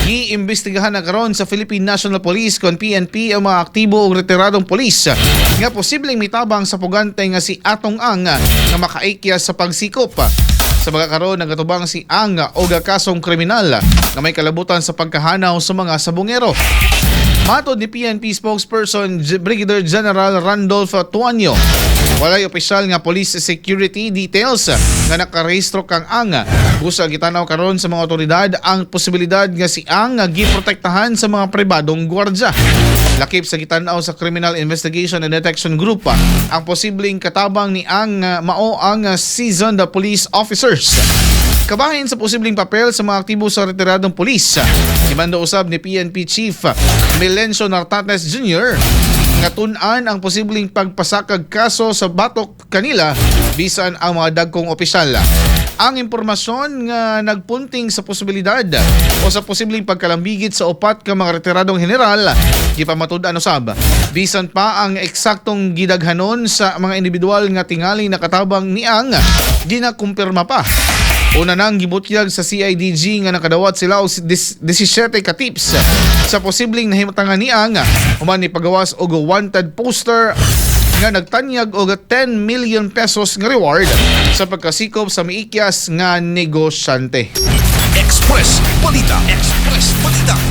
Giimbestigahan na karon sa Philippine National Police kon PNP ang mga aktibo ug retiradong pulis nga posibleng mitabang sa pugante nga si Atong Ang nga makaikya sa pagsikop. Sa mga karon, nagatubang si Ang og kasong kriminal nga may kalabutan sa pagkahanaw sa mga sabungero. Matod ni PNP spokesperson Brigadier General Randolph Tuaño, walay opisyal nga police security details nga nakarehistro kang Ang. Busa gitanaw karon sa mga otoridad ang posibilidad nga si Ang giprotektahan sa mga pribadong gwardya. Lakip sa gitanaw sa Criminal Investigation and Detection Group ang posibleng katabang ni Ang mao ang seasoned police officers. Kabahin sa posibleng papel sa mga aktibo sa retiradong pulis, gimando usab ni PNP Chief Melencio Nartatez Jr. nga tun-an ang posibleng pagpasakag kaso sa batok kanila bisan ang mga dagkong opisyal. Ang impormasyon nga nagpunting sa posibilidad o sa posibleng pagkalambigit sa upat ka mga retiradong general gipamatud-an usab. Bisan pa ang eksaktong gidaghanon sa mga individual nga tingaling nakatabang ni Ang, ginakumpirma pa. Una nang gibutyag sa CIDG nga nakadawat sila og 17 ka tips sa posibleng nahimutangan ni Ang human ni pagawas og wanted poster nga nagtanyag og 10 million pesos nga reward sa pagkasikop sa miikyas nga negosyante. Express Balita. Express Balita.